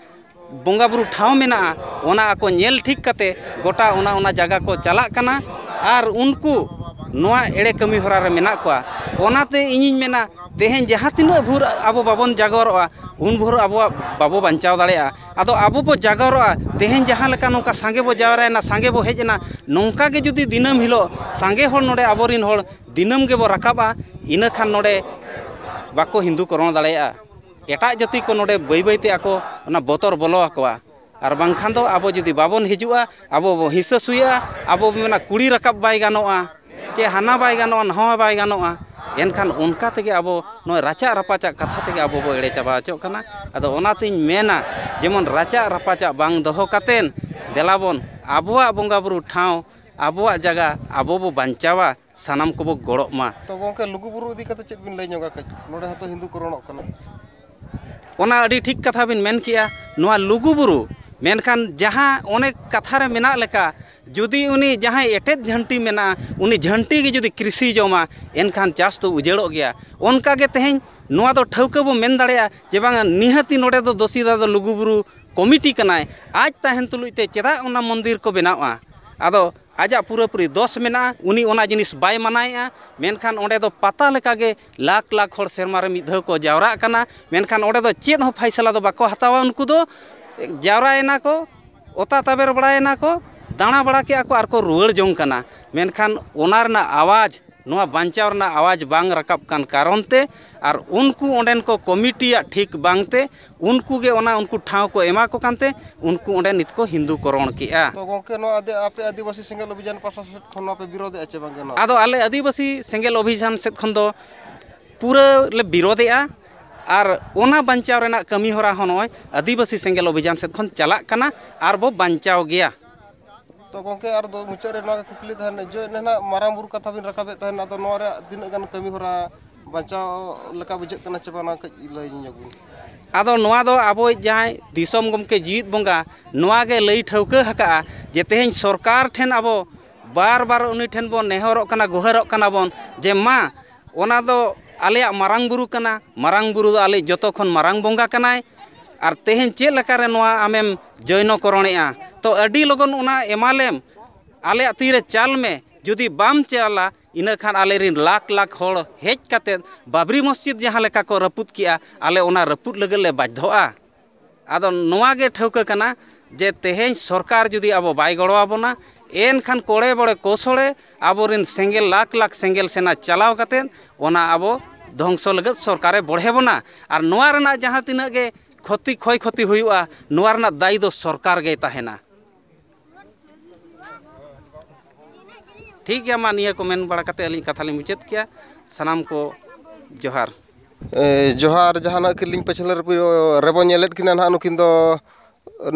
ᱵᱚᱸᱜᱟ ᱵᱩᱨᱩ ᱴᱷᱟᱶ ᱢᱮᱱᱟᱜᱼᱟ, ᱚᱱᱟ ᱟᱠᱚ ᱧᱮᱞ ᱴᱷᱤᱠ ᱠᱟᱛᱮ ᱜᱚᱴᱟ ᱚᱱᱟ, ᱚᱱᱟ ᱡᱟᱭᱜᱟ ᱠᱚ ᱪᱟᱞᱟᱜ ᱠᱟᱱᱟ᱾ ᱟᱨ ᱩᱱᱠᱩ ᱱᱚᱣᱟ ᱮᱲᱮ ᱠᱟᱹᱢᱤ ᱦᱚᱨᱟ ᱨᱮ ᱢᱮᱱᱟᱜ ᱠᱚᱣᱟ᱾ ᱚᱱᱟᱛᱮ ᱤᱧᱤᱧ ᱢᱮᱱᱟ, ᱛᱮᱦᱮᱧ ᱡᱟᱦᱟᱸ ᱛᱤᱱᱟᱹᱜ ᱵᱷᱳᱨ ᱟᱵᱚ ᱵᱟᱵᱚᱱ ᱡᱟᱜᱚᱨᱚᱜᱼᱟ, ᱩᱱ ᱵᱷᱳᱨ ᱟᱵᱚᱣᱟᱜ ᱵᱟᱵᱚ ᱵᱟᱧᱪᱟᱣ ᱫᱟᱲᱮᱭᱟᱜᱼᱟ᱾ ᱟᱫᱚ ᱟᱵᱚ ᱵᱚ ᱡᱟᱜᱚᱨᱚᱜᱼᱟ, ᱛᱮᱦᱮᱧ ᱡᱟᱦᱟᱸ ᱞᱮᱠᱟ ᱱᱚᱝᱠᱟ ᱥᱟᱸᱜᱮ ᱵᱚ ᱡᱟᱣᱨᱟᱭᱮᱱᱟ, ᱥᱟᱸᱜᱮ ᱵᱚ ᱦᱮᱡ ᱮᱱᱟ, ᱱᱚᱝᱠᱟ ᱜᱮ ᱡᱩᱫᱤ ᱫᱤᱱᱟᱹᱢ ᱦᱤᱞᱳᱜ ᱥᱟᱸᱜᱮ ᱦᱚᱲ ᱱᱚᱰᱮ ᱟᱵᱚᱨᱮᱱ ᱦᱚᱲ ᱫᱤᱱᱟᱹᱢ ᱜᱮᱵᱚ ᱨᱟᱠᱟᱵᱼᱟ, ᱤᱱᱟᱹ ᱠᱷᱟᱱ ᱱᱚᱰᱮ ᱵᱟᱠᱚ ᱦᱤᱱᱫᱩ ᱠᱚᱨᱚᱱ ᱫᱟᱲᱮᱭᱟᱜᱼᱟ᱾ ᱮᱴᱟᱜ ᱡᱟᱹᱛᱤ ᱠᱚ ᱱᱚᱰᱮ ᱵᱟᱹᱭ ᱵᱟᱹᱭ ᱛᱮ ᱟᱠᱚ ᱚᱱᱟ ᱵᱚᱛᱚᱨ ᱵᱚᱞᱚ ᱟᱠᱚᱣᱟ᱾ ᱟᱨ ᱵᱟᱝᱠᱷᱟᱱ ᱫᱚ ᱟᱵᱚ ᱡᱩᱫᱤ ᱵᱟᱵᱚᱱ ᱦᱤᱡᱩᱜᱼᱟ, ᱟᱵᱚ ᱵᱚ ᱦᱤᱥᱟᱹ ᱥᱩᱭᱟᱹᱜᱼᱟ, ᱟᱵᱚ ᱵᱚ ᱢᱮᱱᱟ ᱠᱩᱲᱤ ᱨᱟᱠᱟᱵ ᱵᱟᱭ ᱜᱟᱱᱚᱜᱼᱟ, ᱪᱮ ᱦᱟᱱᱟ ᱵᱟᱭ ᱜᱟᱱᱚᱜᱼᱟ, ᱱᱟᱣᱟ ᱵᱟᱭ ᱜᱟᱱᱚᱜᱼᱟ, ᱮᱱᱠᱷᱟᱱ ᱚᱱᱠᱟ ᱛᱮᱜᱮ ᱟᱵᱚ ᱱᱚᱜᱼᱚᱭ ᱨᱟᱪᱟᱜ ᱨᱟᱯᱟᱪᱟᱜ ᱠᱟᱛᱷᱟ ᱛᱮᱜᱮ ᱟᱵᱚ ᱵᱚ ᱮᱲᱮ ᱪᱟᱵᱟ ᱦᱚᱪᱚᱜ ᱠᱟᱱᱟ᱾ ᱟᱫᱚ ᱚᱱᱟᱛᱤᱧ ᱢᱮᱱᱟ, ᱡᱮᱢᱚᱱ ᱨᱟᱪᱟᱜ ᱨᱟᱯᱟᱪᱟᱜ ᱵᱟᱝ ᱫᱚᱦᱚ ᱠᱟᱛᱮᱱ ᱫᱮᱞᱟ ᱵᱚᱱ ᱟᱵᱚᱣᱟᱜ ᱵᱚᱸᱜᱟ ᱵᱩᱨᱩ ᱴᱷᱟᱶ, ᱟᱵᱚᱣᱟᱜ ᱡᱟᱭᱜᱟ ᱟᱵᱚ ᱵᱚ ᱵᱟᱧᱪᱟᱣᱟ, ᱥᱟᱱᱟᱢ ᱠᱚᱵᱚ ᱜᱚᱲᱚᱜ ᱢᱟ᱾ ᱛᱚ ᱜᱚᱢᱠᱮ, ᱞᱩᱜᱩ ᱵᱩᱨᱩ ᱤᱫᱤ ᱠᱟᱛᱮ ᱪᱮᱫ ᱵᱤᱱ ᱞᱟᱹᱭ ᱧᱚᱜᱟ ᱠᱟᱹᱡ? ᱱᱚᱰᱮ ᱦᱚᱸᱛᱚ ᱦᱤᱱᱫᱩ ᱠᱚ ᱨᱚᱲᱚᱜ ᱠᱟᱱᱟ᱾ ᱚᱱᱟ ᱟᱹᱰᱤ ᱴᱷᱤᱠ ᱠᱟᱛᱷᱟ ᱵᱤᱱ ᱢᱮᱱ ᱠᱮᱜᱼᱟ᱾ ᱱᱚᱣᱟ ᱞᱩᱜᱩ ᱵᱩᱨᱩ, ᱢᱮᱱᱠᱷᱟᱱ ᱡᱟᱦᱟᱸ ᱚᱱᱮ ᱠᱟᱛᱷᱟ ᱨᱮ ᱢᱮᱱᱟᱜ ᱞᱮᱠᱟ, ᱡᱩᱫᱤ ᱩᱱᱤ ᱡᱟᱦᱟᱸᱭ ᱮᱴᱮᱫ ᱡᱷᱟᱹᱱᱴᱤ ᱢᱮᱱᱟᱜᱼᱟ, ᱩᱱᱤ ᱡᱷᱟᱹᱱᱴᱤ ᱜᱮ ᱡᱩᱫᱤ ᱠᱨᱤᱥᱤ ᱡᱚᱢᱟ, ᱮᱱᱠᱷᱟᱱ ᱪᱟᱥ ᱫᱚ ᱩᱡᱟᱹᱲᱚᱜ ᱜᱮᱭᱟ᱾ ᱚᱱᱠᱟ ᱜᱮ ᱛᱮᱦᱮᱧ ᱱᱚᱣᱟ ᱫᱚ ᱴᱷᱟᱹᱣᱠᱟᱹ ᱵᱚ ᱢᱮᱱ ᱫᱟᱲᱮᱭᱟᱜᱼᱟ ᱡᱮ ᱵᱟᱝᱟ, ᱱᱤᱦᱟᱹᱛᱤ ᱱᱚᱰᱮ ᱫᱚ ᱫᱚᱥᱤᱫᱟ ᱫᱚ ᱞᱩᱜᱩ ᱵᱩᱨᱩ ᱠᱚᱢᱤᱴᱤ ᱠᱟᱱᱟᱭ᱾ ᱟᱡ ᱛᱟᱦᱮᱱ ᱛᱩᱞᱩᱡ ᱛᱮ ᱪᱮᱫᱟᱜ ᱚᱱᱟ ᱢᱚᱱᱫᱤᱨ ᱠᱚ ᱵᱮᱱᱟᱣᱟ? ᱟᱫᱚ ᱟᱡᱟᱜ ᱯᱩᱨᱟᱹᱯᱩᱨᱤ ᱫᱚᱥ ᱢᱮᱱᱟᱜᱼᱟ, ᱩᱱᱤ ᱚᱱᱟ ᱡᱤᱱᱤᱥ ᱵᱟᱭ ᱢᱟᱱᱟᱭᱮᱫᱼᱟ᱾ ᱢᱮᱱᱠᱷᱟᱱ ᱚᱸᱰᱮ ᱫᱚ ᱯᱟᱛᱟ ᱞᱮᱠᱟᱜᱮ ᱞᱟᱠᱷ ᱞᱟᱠᱷ ᱦᱚᱲ ᱥᱮᱨᱢᱟ ᱨᱮ ᱢᱤᱫ ᱫᱷᱟᱣ ᱠᱚ ᱡᱟᱣᱨᱟᱜ ᱠᱟᱱᱟ, ᱢᱮᱱᱠᱷᱟᱱ ᱚᱸᱰᱮ ᱫᱚ ᱪᱮᱫ ᱦᱚᱸ ᱯᱷᱟᱭᱥᱟᱞᱟ ᱫᱚ ᱵᱟᱠᱚ ᱦᱟᱛᱟᱣᱟ᱾ ᱩᱱᱠᱩ ᱫᱚ ᱡᱟᱣᱨᱟᱭᱮᱱᱟ ᱠᱚ, ᱚᱛᱟ ᱛᱟᱵᱮᱨ ᱵᱟᱲᱟᱭᱮᱱᱟ ᱠᱚ, ᱫᱟᱬᱟ ᱵᱟᱲᱟ ᱠᱮᱜᱼᱟ ᱠᱚ ᱟᱨ ᱠᱚ ᱨᱩᱣᱟᱹᱲ ᱡᱚᱝ ᱠᱟᱱᱟ᱾ ᱢᱮᱱᱠᱷᱟᱱ ᱚᱱᱟ ᱨᱮᱱᱟᱜ ᱟᱣᱟᱡᱽ, ᱱᱚᱣᱟ ᱵᱟᱧᱪᱟᱣ ᱨᱮᱱᱟᱜ ᱟᱣᱟᱡᱽ ᱵᱟᱝ ᱨᱟᱠᱟᱵ ᱠᱟᱱ ᱠᱟᱨᱚᱱ ᱛᱮ ᱟᱨ ᱩᱱᱠᱩ ᱚᱸᱰᱮᱱ ᱠᱚ ᱠᱚᱢᱤᱴᱤᱭᱟᱜ ᱴᱷᱤᱠ ᱵᱟᱝᱛᱮ ᱩᱱᱠᱩ ᱜᱮ ᱚᱱᱟ ᱩᱱᱠᱩ ᱴᱷᱟᱶ ᱠᱚ ᱮᱢᱟ ᱠᱚ ᱠᱟᱱᱛᱮ ᱩᱱᱠᱩ ᱚᱸᱰᱮ ᱱᱤᱛ ᱠᱚ ᱦᱤᱱᱫᱩ ᱠᱚᱨᱚᱱ ᱠᱮᱜᱼᱟ᱾ ᱛᱚ ᱜᱚᱢᱠᱮ, ᱱᱚᱣᱟ ᱟᱫᱮ-, ᱟᱯᱮ ᱟᱹᱫᱤᱵᱟᱹᱥᱤ ᱥᱮᱸᱜᱮᱞ ᱚᱵᱷᱤᱡᱟᱱ ᱯᱟᱥᱴᱟ ᱥᱮᱫ ᱠᱷᱚᱱ ᱱᱚᱣᱟ ᱯᱮ ᱵᱤᱨᱳᱫᱮᱜᱼᱟ ᱪᱮ ᱵᱟᱝᱜᱮ ᱱᱚᱣᱟ? ᱟᱫᱚ ᱟᱞᱮ ᱟᱹᱫᱤᱵᱟᱹᱥᱤ ᱥᱮᱸᱜᱮᱞ ᱚᱵᱷᱤᱡᱟᱱ ᱥᱮᱫ ᱠᱷᱚᱱ ᱫᱚ ᱯᱩᱨᱟᱹ ᱞᱮ ᱵᱤᱨᱳᱫᱮᱜᱼᱟ᱾ ᱟᱨ ᱚᱱᱟ ᱵᱟᱧᱪᱟᱣ ᱨᱮᱱᱟᱜ ᱠᱟᱹᱢᱤ ᱦᱚᱨᱟ ᱦᱚᱸ ᱱᱚᱜᱼᱚᱭ ᱟᱹᱫᱤᱵᱟᱹᱥᱤ ᱥᱮᱸᱜᱮᱞ ᱚᱵᱷᱤᱡᱟᱱ ᱥᱮᱫ ᱠᱷᱚᱱ ᱪᱟᱞᱟᱜ ᱠᱟᱱᱟ ᱟᱨ ᱵᱚ ᱵᱟᱧᱪᱟᱣ ᱜᱮᱭᱟ᱾ ᱛᱚ ᱜᱚᱢᱠᱮ, ᱟᱨ ᱫᱚ ᱢᱩᱪᱟᱹᱫ ᱨᱮ ᱱᱚᱣᱟ ᱜᱮ ᱠᱩᱠᱞᱤ ᱛᱟᱦᱮᱱᱟ, ᱡᱮ ᱱᱟᱦᱟᱜ ᱢᱟᱨᱟᱝ ᱵᱩᱨᱩ ᱠᱟᱛᱷᱟ ᱵᱤᱱ ᱨᱟᱠᱟᱵᱮᱫ ᱛᱟᱦᱮᱱ, ᱟᱫᱚ ᱱᱚᱣᱟ ᱨᱮᱭᱟᱜ ᱛᱤᱱᱟᱹᱜ ᱜᱟᱱ ᱠᱟᱹᱢᱤ ᱦᱚᱨᱟ ᱵᱟᱧᱪᱟᱣ ᱞᱮᱠᱟ ᱵᱩᱡᱷᱟᱹᱜ ᱠᱟᱱᱟ ᱪᱮ ᱵᱟᱝ, ᱚᱱᱟ ᱠᱟᱹᱡ ᱞᱟᱹᱭ ᱧᱚᱜ ᱵᱤᱱ᱾ ᱟᱫᱚ ᱱᱚᱣᱟ ᱫᱚ ᱟᱵᱚᱭᱤᱡ ᱡᱟᱦᱟᱸᱭ ᱫᱤᱥᱚᱢ ᱜᱚᱢᱠᱮ ᱡᱤᱣᱤᱫ ᱵᱚᱸᱜᱟ ᱱᱚᱣᱟ ᱜᱮ ᱞᱟᱹᱭ ᱴᱷᱟᱹᱣᱠᱟᱹ ᱟᱠᱟᱫᱼᱟ ᱡᱮ ᱛᱮᱦᱮᱧ ᱥᱚᱨᱠᱟᱨ ᱴᱷᱮᱱ ᱟᱵᱚ ᱵᱟᱨ ᱵᱟᱨ ᱩᱱᱤ ᱴᱷᱮᱱ ᱵᱚᱱ ᱱᱮᱦᱚᱨᱚᱜ ᱠᱟᱱᱟ, ᱜᱚᱦᱟᱨᱚᱜ ᱠᱟᱱᱟ ᱵᱚᱱ ᱡᱮ ᱢᱟ, ᱚᱱᱟ ᱫᱚ ᱟᱞᱮᱭᱟᱜ ᱢᱟᱨᱟᱝ ᱵᱩᱨᱩ ᱠᱟᱱᱟ, ᱢᱟᱨᱟᱝ ᱵᱩᱨᱩ ᱫᱚ ᱟᱞᱮ ᱡᱚᱛᱚ ᱠᱷᱚᱱ ᱢᱟᱨᱟᱝ ᱵᱚᱸᱜᱟ ᱠᱟᱱᱟᱭ, ᱟᱨ ᱛᱮᱦᱮᱧ ᱪᱮᱫ ᱞᱮᱠᱟᱨᱮ ᱱᱚᱣᱟ ᱟᱢᱮᱢ ᱡᱚᱭᱱᱚᱠᱚᱨᱚᱬᱮᱜᱼᱟ? ᱛᱚ ᱟᱹᱰᱤ ᱞᱚᱜᱚᱱ ᱚᱱᱟ ᱮᱢᱟᱞᱮᱢ, ᱟᱞᱮᱭᱟᱜ ᱛᱤᱨᱮ ᱪᱟᱞ ᱢᱮ, ᱡᱩᱫᱤ ᱵᱟᱢ ᱪᱟᱞᱟ, ᱤᱱᱟᱹ ᱠᱷᱟᱱ ᱟᱞᱮᱨᱮᱱ ᱞᱟᱠᱷ ᱞᱟᱠᱷ ᱦᱚᱲ ᱦᱮᱡ ᱠᱟᱛᱮᱫ ᱵᱟᱵᱽᱨᱤ ᱢᱚᱥᱡᱤᱫ ᱡᱟᱦᱟᱸ ᱞᱮᱠᱟ ᱠᱚ ᱨᱟᱹᱯᱩᱫ ᱠᱮᱜᱼᱟ, ᱟᱞᱮ ᱚᱱᱟ ᱨᱟᱹᱯᱩᱫ ᱞᱟᱹᱜᱤᱫ ᱞᱮ ᱵᱟᱫᱽᱫᱷᱚᱜᱼᱟ᱾ ᱟᱫᱚ ᱱᱚᱣᱟ ᱜᱮ ᱴᱷᱟᱹᱣᱠᱟᱹ ᱠᱟᱱᱟ ᱡᱮ ᱛᱮᱦᱮᱧ ᱥᱚᱨᱠᱟᱨ ᱡᱩᱫᱤ ᱟᱵᱚ ᱵᱟᱭ ᱜᱚᱲᱚ ᱟᱵᱚᱱᱟ, ᱮᱱᱠᱷᱟᱱ ᱠᱚᱲᱮ ᱵᱚᱲᱮ ᱠᱚᱥᱚᱲᱮ ᱟᱵᱚᱨᱮᱱ ᱥᱮᱸᱜᱮᱞ, ᱞᱟᱠᱷ ᱞᱟᱠᱷ ᱥᱮᱸᱜᱮᱞ ᱥᱮᱱᱟ ᱪᱟᱞᱟᱣ ᱠᱟᱛᱮᱫ ᱚᱱᱟ ᱟᱵᱚ ᱫᱷᱚᱝᱥᱚ ᱞᱟᱹᱜᱤᱫ ᱥᱚᱨᱠᱟᱨᱮ ᱵᱚᱲᱦᱮ ᱵᱚᱱᱟ᱾ ᱟᱨ ᱱᱚᱣᱟ ᱨᱮᱱᱟᱜ ᱡᱟᱦᱟᱸ ᱛᱤᱱᱟᱹᱜ ᱜᱮ ᱠᱷᱚᱛᱤ, ᱠᱷᱚᱭ ᱠᱷᱚᱛᱤ ᱦᱩᱭᱩᱜᱼᱟ, ᱱᱚᱣᱟ ᱨᱮᱱᱟᱜ ᱫᱟᱭᱤ ᱫᱚ ᱥᱚᱨᱠᱟᱨ ᱜᱮᱭ ᱛᱟᱦᱮᱱᱟ᱾ ᱴᱷᱤᱠ ᱜᱮᱭᱟ, ᱢᱟ ᱱᱤᱭᱟᱹ ᱠᱚ ᱢᱮᱱ ᱵᱟᱲᱟ ᱠᱟᱛᱮ ᱟᱹᱞᱤᱧ ᱠᱟᱛᱷᱟ ᱞᱤᱧ ᱢᱩᱪᱟᱹᱫ ᱠᱮᱭᱟ᱾ ᱥᱟᱱᱟᱢ ᱠᱚ ᱡᱚᱦᱟᱨ᱾ ᱮ, ᱡᱚᱦᱟᱨ᱾ ᱡᱟᱦᱟᱸ ᱱᱟᱜ ᱠᱤᱱ ᱞᱤᱧ ᱯᱟᱹᱪᱷᱞᱟᱹ ᱨᱮᱵᱚ-, ᱨᱮᱵᱚ ᱧᱮᱞᱮᱫ ᱠᱤᱱᱟ ᱱᱟᱦᱟᱜ, ᱱᱩᱠᱤᱱ ᱫᱚ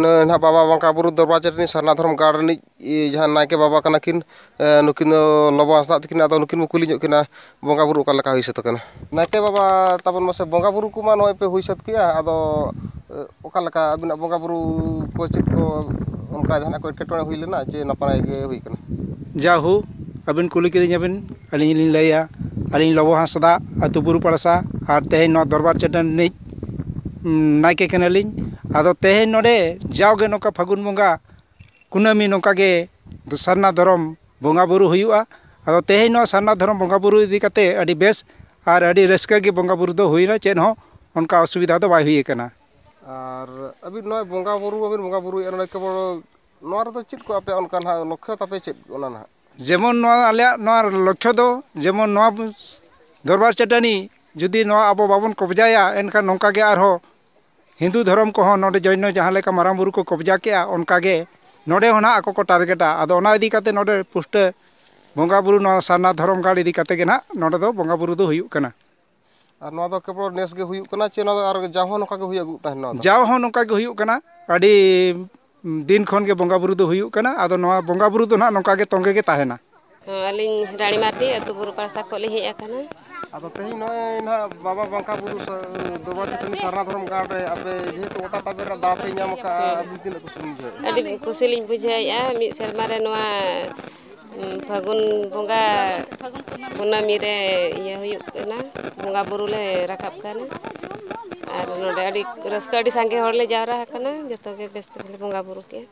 ᱱᱩᱭ ᱱᱟᱦᱟᱜ ᱵᱟᱵᱟ ᱵᱚᱸᱜᱟ ᱵᱩᱨᱩ ᱫᱚᱨᱵᱟᱨ ᱪᱟᱹᱴᱟᱹᱱᱤ ᱥᱟᱨᱱᱟ ᱫᱷᱚᱨᱚᱢ ᱜᱟᱲ ᱨᱤᱱᱤᱡ, ᱮ, ᱡᱟᱦᱟᱸ ᱱᱟᱭᱠᱮ ᱵᱟᱵᱟ ᱠᱟᱱᱟ ᱠᱤᱱ, ᱮ, ᱱᱩᱠᱤᱱ ᱫᱚ ᱞᱚᱵᱚ ᱦᱟᱸᱥᱫᱟᱜ ᱛᱟᱹᱠᱤᱱ᱾ ᱟᱫᱚ ᱱᱩᱠᱤᱱ ᱵᱚ ᱠᱩᱞᱤ ᱧᱚᱜ ᱠᱤᱱᱟ, ᱵᱚᱸᱜᱟ ᱵᱩᱨᱩ ᱚᱠᱟ ᱞᱮᱠᱟ ᱦᱩᱭ ᱥᱟᱹᱛ ᱟᱠᱟᱱᱟ? ᱱᱟᱭᱠᱮ ᱵᱟᱵᱟ ᱛᱟᱵᱚᱱ, ᱢᱟᱥᱮ ᱵᱚᱸᱜᱟ ᱵᱩᱨᱩ ᱠᱚᱢᱟ ᱱᱚᱜᱼᱚᱭ ᱯᱮ ᱦᱩᱭ ᱥᱟᱹᱛ ᱠᱮᱜᱼᱟ, ᱟᱫᱚ, ᱮ, ᱚᱠᱟ ᱞᱮᱠᱟ ᱟᱹᱵᱤᱱᱟᱜ ᱵᱚᱸᱜᱟ ᱵᱩᱨᱩ ᱠᱚ, ᱪᱮᱫ ᱠᱚ ᱚᱱᱠᱟ ᱡᱟᱦᱟᱱᱟᱜ ᱠᱚ ᱮᱴᱠᱮᱴᱚᱬᱮ ᱦᱩᱭ ᱞᱮᱱᱟ ᱪᱮ ᱱᱟᱯᱟᱭ ᱜᱮ ᱦᱩᱭ ᱠᱟᱱᱟ? ᱡᱟᱦᱳ, ᱟᱹᱵᱤᱱ ᱠᱩᱞᱤ ᱠᱤᱫᱤᱧᱟ ᱵᱤᱱ, ᱟᱹᱞᱤᱧ ᱞᱤᱧ ᱞᱟᱹᱭᱟ᱾ ᱟᱹᱞᱤᱧ ᱞᱚᱵᱚ ᱦᱟᱸᱥᱫᱟ, ᱟᱹᱛᱩ ᱵᱩᱨᱩ ᱯᱟᱲᱥᱟ, ᱟᱨ ᱛᱮᱦᱮᱧ ᱱᱚᱣᱟ ᱫᱚᱨᱵᱟᱨ ᱪᱟᱹᱴᱟᱹᱱᱤ ᱨᱤᱱᱤᱡ, ᱩᱢ, ᱱᱟᱭᱠᱮ ᱠᱟᱱᱟᱞᱤᱧ᱾ ᱟᱫᱚ ᱛᱮᱦᱮᱧ ᱱᱚᱰᱮ ᱡᱟᱣᱜᱮ ᱱᱚᱝᱠᱟ ᱯᱷᱟᱹᱜᱩᱱ ᱵᱚᱸᱜᱟ ᱠᱩᱱᱟᱹᱢᱤ ᱱᱚᱝᱠᱟ ᱜᱮ ᱥᱟᱨᱱᱟ ᱫᱷᱚᱨᱚᱢ ᱵᱚᱸᱜᱟ ᱵᱩᱨᱩ ᱦᱩᱭᱩᱜᱼᱟ᱾ ᱟᱫᱚ ᱛᱮᱦᱮᱧ ᱱᱚᱣᱟ ᱥᱟᱨᱱᱟ ᱫᱷᱚᱨᱚᱢ ᱵᱚᱸᱜᱟ ᱵᱩᱨᱩ ᱤᱫᱤ ᱠᱟᱛᱮ ᱟᱹᱰᱤ ᱵᱮᱥ ᱟᱨ ᱟᱹᱰᱤ ᱨᱟᱹᱥᱠᱟᱹ ᱜᱮ ᱵᱚᱸᱜᱟ ᱵᱩᱨᱩ ᱫᱚ ᱦᱩᱭᱱᱟ, ᱪᱮᱫ ᱦᱚᱸ ᱚᱱᱠᱟ ᱚᱥᱩᱵᱤᱫᱷᱟ ᱫᱚ ᱵᱟᱭ ᱦᱩᱭ ᱟᱠᱟᱱᱟ᱾ ᱟᱨ ᱟᱹᱵᱤᱱ ᱱᱚᱣᱟ ᱵᱚᱸᱜᱟ ᱵᱩᱨᱩ ᱵᱟᱹᱵᱤᱱ ᱵᱚᱸᱜᱟ ᱵᱩᱨᱩᱭᱮᱫᱼᱟ ᱱᱚᱰᱮ, ᱠᱮᱵᱚᱞ ᱱᱚᱣᱟ ᱨᱮᱫᱚ ᱪᱮᱫ ᱠᱚ ᱟᱯᱮᱭᱟᱜ ᱚᱱᱠᱟ ᱱᱟᱦᱟᱜ ᱞᱚᱠᱠᱷᱚ ᱛᱟᱯᱮ ᱪᱮᱫ ᱚᱱᱟ ᱱᱟᱦᱟᱜ? ᱡᱮᱢᱚᱱ ᱱᱚᱣᱟ ᱟᱞᱮᱭᱟᱜ ᱱᱚᱣᱟ ᱞᱚᱠᱠᱷᱚ ᱫᱚ ᱡᱮᱢᱚᱱ ᱱᱚᱣᱟ ᱫᱚᱨᱵᱟᱨ ᱪᱟᱹᱴᱟᱹᱱᱤ ᱡᱩᱫᱤ ᱱᱚᱣᱟ ᱟᱵᱚ ᱵᱟᱵᱚᱱ ᱠᱚᱵᱽᱡᱟᱭᱟ, ᱮᱱᱠᱷᱟᱱ ᱱᱚᱝᱠᱟ ᱜᱮ ᱟᱨᱦᱚᱸ ᱦᱤᱱᱫᱩ ᱫᱷᱚᱨᱚᱢ ᱠᱚᱦᱚᱸ ᱱᱚᱰᱮ ᱡᱚᱭᱱᱚ ᱡᱟᱦᱟᱸ ᱞᱮᱠᱟ ᱢᱟᱨᱟᱝ ᱵᱩᱨᱩ ᱠᱚ ᱠᱚᱵᱽᱡᱟ ᱠᱮᱜᱼᱟ, ᱚᱱᱠᱟ ᱜᱮ ᱱᱚᱰᱮ ᱦᱚᱸ ᱱᱟᱦᱟᱜ ᱟᱠᱚ ᱠᱚ ᱴᱟᱨᱜᱮᱴᱟ᱾ ᱟᱫᱚ ᱚᱱᱟ ᱤᱫᱤ ᱠᱟᱛᱮ ᱱᱚᱰᱮ ᱯᱩᱥᱴᱟᱹ ᱵᱚᱸᱜᱟ ᱵᱩᱨᱩ ᱱᱚᱣᱟ ᱥᱟᱨᱱᱟ ᱫᱷᱚᱨᱚᱢ ᱜᱟᱲ ᱤᱫᱤ ᱠᱟᱛᱮ ᱜᱮ ᱱᱟᱦᱟᱜ ᱱᱚᱰᱮ ᱫᱚ ᱵᱚᱸᱜᱟ ᱵᱩᱨᱩ ᱫᱚ ᱦᱩᱭᱩᱜ ᱠᱟᱱᱟ᱾ ᱟᱨ ᱱᱚᱣᱟ ᱫᱚ ᱠᱮᱵᱚᱞ ᱱᱮᱥ ᱜᱮ ᱦᱩᱭᱩᱜ ᱠᱟᱱᱟ, ᱪᱮ ᱱᱚᱣᱟ ᱫᱚ ᱟᱨ ᱡᱟᱣ ᱦᱚᱸ ᱱᱚᱝᱠᱟ ᱜᱮ ᱦᱩᱭ ᱟᱹᱜᱩᱜ ᱛᱟᱦᱮᱱ? ᱱᱚᱣᱟ ᱫᱚ ᱡᱟᱣ ᱦᱚᱸ ᱱᱚᱝᱠᱟ ᱜᱮ ᱦᱩᱭᱩᱜ ᱠᱟᱱᱟ᱾ ᱟᱹᱰᱤ ᱫᱤᱱ ᱠᱷᱚᱱ ᱜᱮ ᱵᱚᱸᱜᱟ ᱵᱩᱨᱩ ᱫᱚ ᱦᱩᱭᱩᱜ ᱠᱟᱱᱟ᱾ ᱟᱫᱚ ᱱᱚᱣᱟ ᱵᱚᱸᱜᱟ ᱵᱩᱨᱩ ᱫᱚ ᱱᱟᱦᱟᱜ ᱱᱚᱝᱠᱟ ᱜᱮ ᱛᱚᱸᱜᱮ ᱜᱮ ᱛᱟᱦᱮᱱᱟ᱾ ᱦᱚᱸ, ᱟᱹᱞᱤᱧ ᱨᱟᱱᱤ ᱢᱟᱨᱰᱤ, ᱟᱹᱛᱩ ᱵᱩᱨᱩ ᱯᱟᱲᱥᱟ ᱠᱷᱚᱱ ᱞᱤᱧ ᱦᱮᱡ ᱟᱠᱟᱱᱟ᱾ ᱟᱫᱚ ᱛᱮᱦᱮᱧ ᱱᱚᱜᱼᱚᱭ ᱱᱟᱦᱟᱜ ᱵᱟᱵᱟ ᱵᱟᱝᱠᱟ ᱵᱩᱨᱩ ᱥᱟ-, ᱫᱚᱨᱵᱟᱨ ᱪᱟᱹᱴᱟᱹᱱᱤ ᱥᱟᱨᱱᱟ ᱫᱷᱚᱨᱚᱢ ᱜᱟᱲ ᱨᱮ ᱟᱯᱮ ᱡᱮᱦᱮᱛᱩ ᱚᱛᱟ ᱛᱟᱵᱮᱨ ᱨᱮ ᱫᱟᱣ ᱯᱮ ᱧᱟᱢ ᱟᱠᱟᱫᱼᱟ, ᱦᱮᱸ᱾ ᱟᱹᱵᱤᱱ ᱛᱤᱱᱟᱹᱜ ᱠᱩᱥᱤ ᱵᱤᱱ ᱵᱩᱡᱷᱟᱹᱣᱮᱫᱼᱟ? ᱟᱹᱰᱤ ᱠᱩᱥᱤ ᱞᱤᱧ ᱵᱩᱡᱷᱟᱹᱣᱮᱫᱼᱟ᱾ ᱢᱤᱫ ᱥᱮᱨᱢᱟ ᱨᱮ ᱱᱚᱣᱟ, ᱩᱸ, ᱯᱷᱟᱹᱜᱩᱱ ᱵᱚᱸᱜᱟ ᱠᱩᱱᱟᱹᱢᱤ ᱨᱮ ᱤᱭᱟᱹ ᱦᱩᱭᱩᱜ ᱠᱟᱱᱟ, ᱵᱚᱸᱜᱟ ᱵᱩᱨᱩ ᱞᱮ ᱨᱟᱠᱟᱵ ᱠᱟᱱᱟ᱾ ᱟᱨ ᱱᱚᱰᱮ ᱟᱹᱰᱤ ᱨᱟᱹᱥᱠᱟᱹ, ᱟᱹᱰᱤ ᱥᱟᱸᱜᱮ ᱦᱚᱲ ᱞᱮ ᱡᱟᱣᱨᱟ ᱟᱠᱟᱱᱟ, ᱡᱚᱛᱚ ᱜᱮ ᱵᱮᱥ ᱛᱮᱜᱮ ᱞᱮ ᱵᱚᱸᱜᱟ ᱵᱩᱨᱩ ᱠᱮᱜᱼᱟ᱾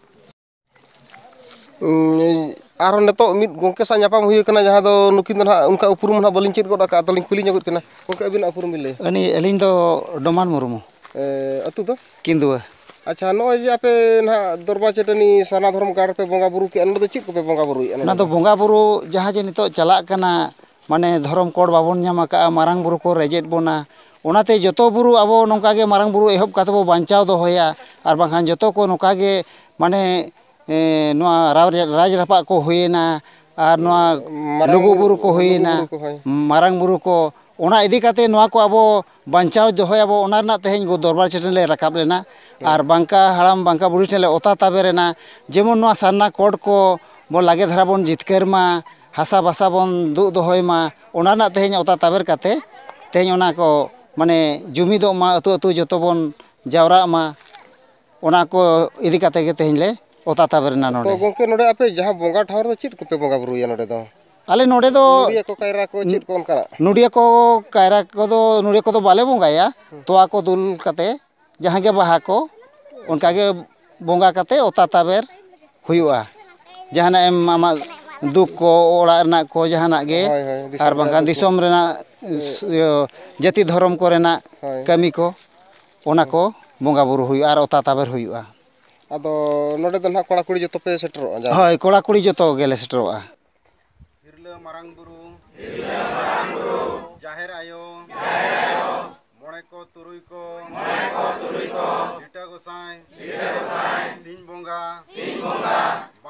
ᱩᱸ, ᱟᱨᱦᱚᱸ ᱱᱤᱛᱚᱜ ᱢᱤᱫ ᱜᱚᱢᱠᱮ ᱥᱟᱶ ᱧᱟᱯᱟᱢ ᱦᱩᱭ ᱟᱠᱟᱱᱟ, ᱡᱟᱦᱟᱸ ᱫᱚ ᱱᱩᱠᱤᱱ ᱫᱚ ᱱᱟᱦᱟᱜ ᱚᱱᱠᱟ ᱩᱯᱨᱩᱢ ᱱᱟᱦᱟᱜ ᱵᱟᱹᱞᱤᱧ ᱪᱮᱫ ᱜᱚᱫ ᱟᱠᱟᱫᱼᱟ, ᱛᱚᱞᱤᱧ ᱠᱩᱞᱤ ᱧᱚᱜᱚᱜ ᱠᱟᱱᱟ᱾ ᱜᱚᱢᱠᱮ, ᱟᱹᱵᱤᱱᱟᱜ ᱩᱯᱨᱩᱢ ᱵᱤᱱ ᱞᱟᱹᱭᱟ? ᱟᱹᱞᱤᱧ, ᱟᱹᱞᱤᱧ ᱫᱚ ᱰᱚᱢᱟᱱ ᱢᱩᱨᱢᱩ᱾ ᱮ, ᱟᱹᱛᱩ ᱫᱚ? ᱠᱤᱱᱫᱩᱣᱟᱹ᱾ ᱟᱪᱪᱷᱟ, ᱱᱚᱜᱼᱚᱭ ᱡᱮ ᱟᱯᱮ ᱱᱟᱦᱟᱜ ᱫᱚᱨᱵᱟᱨ ᱪᱟᱹᱴᱟᱹᱱᱤ ᱥᱟᱨᱱᱟ ᱫᱷᱚᱨᱚᱢ ᱜᱟᱲ ᱨᱮᱯᱮ ᱵᱚᱸᱜᱟ ᱵᱩᱨᱩ ᱠᱮᱜᱼᱟ, ᱱᱚᱸᱰᱮ ᱫᱚ ᱪᱮᱫ ᱠᱚᱯᱮ ᱵᱚᱸᱜᱟ ᱵᱩᱨᱩᱭᱮᱫᱼᱟ ᱚᱱᱟ ᱱᱚᱸᱰᱮ ᱫᱚ ᱫᱚ? ᱵᱚᱸᱜᱟ ᱵᱩᱨᱩ ᱡᱟᱦᱟᱸ ᱡᱮ ᱱᱤᱛᱚᱜ ᱪᱟᱞᱟᱜ ᱠᱟᱱᱟ, ᱢᱟᱱᱮ ᱫᱷᱚᱨᱚᱢ ᱠᱳᱰ ᱵᱟᱵᱚᱱ ᱧᱟᱢ ᱟᱠᱟᱫᱼᱟ, ᱢᱟᱨᱟᱝ ᱵᱩᱨᱩ ᱠᱚ ᱨᱮᱡᱮᱫ ᱵᱚᱱᱟ᱾ ᱚᱱᱟᱛᱮ ᱡᱚᱛᱚ ᱵᱩᱨᱩ ᱟᱵᱚ ᱱᱚᱝᱠᱟ ᱜᱮ ᱢᱟᱨᱟᱝ ᱵᱩᱨᱩ ᱮᱦᱚᱵ ᱠᱟᱛᱮ ᱵᱚ ᱵᱟᱧᱪᱟᱣ ᱫᱚᱦᱚᱭᱟ, ᱟᱨ ᱵᱟᱝᱠᱷᱟᱱ ᱡᱚᱛᱚ ᱠᱚ ᱱᱚᱝᱠᱟ ᱜᱮ, ᱢᱟᱱᱮ, ᱮ, ᱱᱚᱣᱟ ᱨᱟᱡᱽ, ᱨᱟᱡᱽ ᱨᱟᱯᱟᱜ ᱠᱚ ᱦᱩᱭᱮᱱᱟ, ᱟᱨ ᱱᱚᱣᱟ ᱢᱟᱨᱟᱝ ᱞᱩᱜᱩ ᱵᱩᱨᱩ, ᱵᱩᱨᱩ ᱠᱚ ᱦᱩᱭᱮᱱᱟ, ᱞᱩᱜᱩ ᱵᱩᱨᱩ ᱠᱚ, ᱦᱳᱭ᱾ ᱢᱟᱨᱟᱝ ᱵᱩᱨᱩ ᱠᱚ, ᱚᱱᱟ ᱤᱫᱤ ᱠᱟᱛᱮ ᱱᱚᱣᱟ ᱠᱚ ᱟᱵᱚ ᱵᱟᱧᱪᱟᱣ ᱫᱚᱦᱚᱭᱟᱵᱚ, ᱚᱱᱟ ᱨᱮᱱᱟᱜ ᱛᱮᱦᱮᱧ ᱜᱚ-, ᱫᱚᱨᱵᱟᱨ ᱪᱟᱹᱴᱟᱹᱱᱤ ᱞᱮ ᱨᱟᱠᱟᱵ ᱞᱮᱱᱟ᱾ ᱦᱮᱸ᱾ ᱟᱨ ᱵᱟᱝᱠᱟ ᱦᱟᱲᱟᱢ, ᱵᱟᱝᱠᱟ ᱵᱩᱲᱦᱤ ᱴᱷᱮᱱ ᱞᱮ ᱚᱛᱟ ᱛᱟᱵᱮᱨ ᱮᱱᱟ, ᱡᱮᱢᱚᱱ ᱱᱚᱣᱟ ᱥᱟᱨᱱᱟ ᱠᱳᱰ ᱠᱚ ᱵᱚ ᱞᱟᱜᱮ ᱫᱷᱟᱨᱟ ᱵᱚᱱ ᱡᱤᱛᱠᱟᱹᱨ ᱢᱟ, ᱦᱟᱥᱟ ᱵᱷᱟᱥᱟ ᱵᱚᱱ ᱫᱩᱜ ᱫᱚᱦᱚᱭ ᱢᱟ, ᱚᱱᱟ ᱨᱮᱱᱟᱜ ᱛᱮᱦᱮᱧ ᱚᱛᱟ ᱛᱟᱵᱮᱨ ᱠᱟᱛᱮ ᱛᱮᱦᱮᱧ ᱚᱱᱟ ᱠᱚ, ᱢᱟᱱᱮ, ᱡᱩᱢᱤᱫᱚᱜ ᱢᱟ, ᱟᱹᱛᱩ ᱟᱹᱛᱩ ᱡᱚᱛᱚ ᱵᱚᱱ ᱡᱟᱣᱨᱟᱜ ᱢᱟ, ᱚᱱᱟ ᱠᱚ ᱤᱫᱤ ᱠᱟᱛᱮ ᱜᱮ ᱛᱮᱦᱮᱧ ᱞᱮ ᱚᱛᱟ ᱛᱟᱵᱮᱨ ᱮᱱᱟ ᱛᱚ ᱱᱚᱰᱮ᱾ ᱜᱚᱢᱠᱮ, ᱱᱚᱰᱮ ᱟᱯᱮ ᱡᱟᱦᱟᱸ ᱵᱚᱸᱜᱟ ᱴᱷᱟᱶ ᱨᱮᱫᱚ ᱪᱮᱫ ᱠᱚᱯᱮ ᱵᱚᱸᱜᱟ ᱵᱩᱨᱩᱭᱟ ᱱᱚᱰᱮ ᱫᱚ? ᱟᱞᱮ ᱱᱚᱰᱮ ᱫᱚ ᱱᱚᱰᱤᱭᱟᱹ ᱠᱚ, ᱠᱟᱭᱨᱟ ᱠᱚ, ᱪᱮᱫ ᱠᱚ ᱚᱱᱠᱟᱱᱟᱜ? ᱱᱚᱰᱤᱭᱟᱹ ᱠᱚ, ᱠᱟᱭᱨᱟ ᱠᱚᱫᱚ, ᱱᱚᱰᱤᱭᱟᱹ ᱠᱚᱫᱚ ᱵᱟᱞᱮ ᱵᱚᱸᱜᱟᱭᱟ᱾ ᱦᱩᱸ᱾ ᱛᱚᱣᱟ ᱠᱚ ᱫᱩᱞ ᱠᱟᱛᱮ, ᱡᱟᱦᱟᱸ ᱜᱮ ᱵᱟᱦᱟ ᱠᱚ, ᱚᱱᱠᱟ ᱜᱮ ᱵᱚᱸᱜᱟ ᱠᱟᱛᱮ ᱚᱛᱟ ᱛᱟᱵᱮᱨ ᱦᱩᱭᱩᱜᱼᱟ᱾ ᱡᱟᱦᱟᱱᱟᱜ ᱮᱢ, ᱟᱢᱟᱜ ᱫᱩᱠ ᱠᱚ, ᱚᱲᱟᱜ ᱨᱮᱱᱟᱜ ᱠᱚ, ᱡᱟᱦᱟᱱᱟᱜ ᱜᱮ, ᱦᱳᱭ, ᱦᱳᱭ, ᱫᱤᱥᱚᱢ ᱟᱨ ᱵᱟᱝᱠᱷᱟᱱ ᱨᱮᱱᱟᱜ ᱫᱩᱠ ᱠᱚ᱾ ᱫᱤᱥᱚᱢ ᱨᱮᱱᱟᱜ, ᱤᱭᱟᱹ, ᱡᱟᱹᱛᱤ ᱫᱷᱚᱨᱚᱢ ᱠᱚᱨᱮᱱᱟᱜ ᱦᱳᱭ᱾ ᱠᱟᱹᱢᱤ ᱠᱚ, ᱚᱱᱟ ᱠᱚ ᱵᱚᱸᱜᱟ ᱵᱩᱨᱩ ᱦᱩᱭᱩᱜᱼᱟ ᱟᱨ ᱚᱛᱟ ᱛᱟᱵᱮᱨ ᱦᱩᱭᱩᱜᱼᱟ᱾ ᱟᱫᱚ ᱱᱚᱰᱮ ᱫᱚ ᱱᱟᱦᱟᱜ ᱠᱚᱲᱟ ᱠᱩᱲᱤ ᱡᱚᱛᱚ ᱯᱮ ᱥᱮᱴᱮᱨᱚᱜᱼᱟ, ᱡᱟᱦᱟᱸ ᱦᱳᱭ, ᱠᱚᱲᱟ ᱠᱩᱲᱤ ᱡᱚᱛᱚ ᱜᱮᱞᱮ ᱥᱮᱴᱮᱨᱚᱜᱼᱟ᱾ ᱦᱤᱨᱞᱟᱹ ᱢᱟᱨᱟᱝ ᱵᱩᱨᱩ, ᱡᱟᱦᱮᱨ ᱟᱭᱳ, ᱢᱚᱬᱮ ᱠᱚ ᱛᱩᱨᱩᱭ ᱠᱚ, ᱞᱤᱴᱟᱹ ᱜᱚᱸᱥᱟᱭ, ᱥᱤᱧ ᱵᱚᱸᱜᱟ,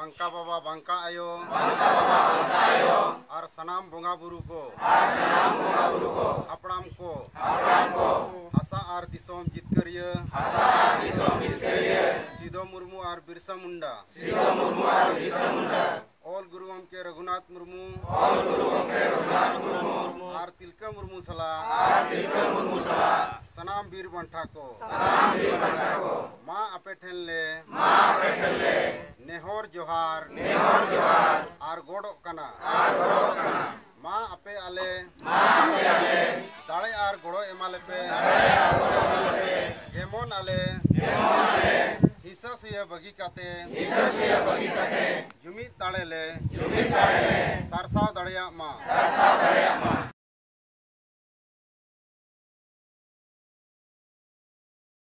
ᱵᱟᱝᱠᱟ ᱵᱟᱵᱟ, ᱵᱟᱝᱠᱟ ᱟᱭᱳ, ᱵᱟᱝᱠᱟ ᱵᱟᱵᱟ, ᱵᱟᱝᱠᱟ ᱟᱭᱳ, ᱟᱨ ᱥᱟᱱᱟᱢ ᱵᱚᱸᱜᱟ ᱵᱩᱨᱩ ᱠᱚ, ᱟᱨ ᱥᱟᱱᱟᱢ ᱵᱚᱸᱜᱟ ᱵᱩᱨᱩ ᱠᱚ, ᱦᱟᱯᱲᱟᱢ ᱠᱚ, ᱦᱟᱯᱲᱟᱢ ᱠᱚ, ᱦᱟᱥᱟ ᱟᱨ ᱫᱤᱥᱚᱢ ᱡᱤᱛᱠᱟᱹᱨᱤᱭᱟᱹ, ᱦᱟᱥᱟ ᱟᱨ ᱫᱤᱥᱚᱢ ᱡᱤᱛᱠᱟᱹᱨᱤᱭᱟᱹ, ᱥᱤᱫᱚ ᱢᱩᱨᱢᱩ ᱟᱨ ᱵᱤᱨᱥᱟ ᱢᱩᱱᱰᱟ, ᱥᱤᱫᱚ ᱢᱩᱨᱢᱩ ᱟᱨ ᱵᱤᱨᱥᱟ ᱢᱩᱱᱰᱟ, ᱚᱞ ᱜᱩᱨᱩ ᱜᱚᱢᱠᱮ ᱨᱚᱜᱷᱩᱱᱟᱛᱷ ᱢᱩᱨᱢᱩ, ᱚᱞ ᱜᱩᱨᱩ ᱜᱚᱢᱠᱮ ᱨᱚᱜᱷᱩᱱᱟᱛᱷ ᱢᱩᱨᱢᱩ, ᱟᱨ ᱛᱤᱞᱠᱟᱹ ᱢᱩᱨᱢᱩ ᱥᱟᱞᱟᱜ, ᱟᱨ ᱛᱤᱞᱠᱟᱹ ᱢᱩᱨᱢᱩ ᱥᱟᱞᱟᱜ, ᱥᱟᱱᱟᱢ ᱵᱤᱨ ᱵᱟᱱᱴᱟ ᱠᱚ, ᱥᱟᱱᱟᱢ ᱵᱤᱨ ᱵᱟᱱᱴᱟ ᱠᱚ, ᱢᱟ ᱟᱯᱮ ᱴᱷᱮᱱ ᱞᱮ, ᱢᱟ ᱟᱯᱮ ᱴᱷᱮᱱ ᱞᱮ, ᱱᱮᱦᱚᱨ ᱡᱚᱦᱟᱨ, ᱱᱮᱦᱚᱨ ᱡᱚᱦᱟᱨ, ᱟᱨ ᱜᱚᱰᱚᱜ ᱠᱟᱱᱟ, ᱟᱨ ᱜᱚᱰᱚᱜ ᱠᱟᱱᱟ, ᱢᱟ ᱟᱯᱮ ᱟᱞᱮ, ᱢᱟ ᱟᱯᱮ ᱟᱞᱮ, ᱫᱟᱲᱮ ᱟᱨ ᱜᱚᱲᱚ ᱮᱢᱟ ᱞᱮᱯᱮ, ᱫᱟᱲᱮ ᱟᱨ ᱜᱚᱲᱚ ᱮᱢᱟ ᱞᱮᱯᱮ, ᱡᱮᱢᱚᱱ ᱟᱞᱮ, ᱡᱮᱢᱚᱱ ᱟᱞᱮ, ᱦᱤᱸᱥᱟᱹ ᱥᱩᱭᱟᱹ ᱵᱟᱹᱜᱤ ᱠᱟᱛᱮ, ᱦᱤᱸᱥᱟᱹ ᱥᱩᱭᱟᱹ ᱵᱟᱹᱜᱤ ᱠᱟᱛᱮ, ᱡᱩᱢᱤᱫ ᱫᱟᱲᱮ ᱞᱮ, ᱡᱩᱢᱤᱫ ᱫᱟᱲᱮ ᱞᱮ, ᱥᱟᱨᱥᱟᱣ ᱫᱟᱲᱮᱭᱟᱜ ᱢᱟ, ᱥᱟᱨᱥᱟᱣ ᱫᱟᱲᱮᱭᱟᱜ ᱢᱟ,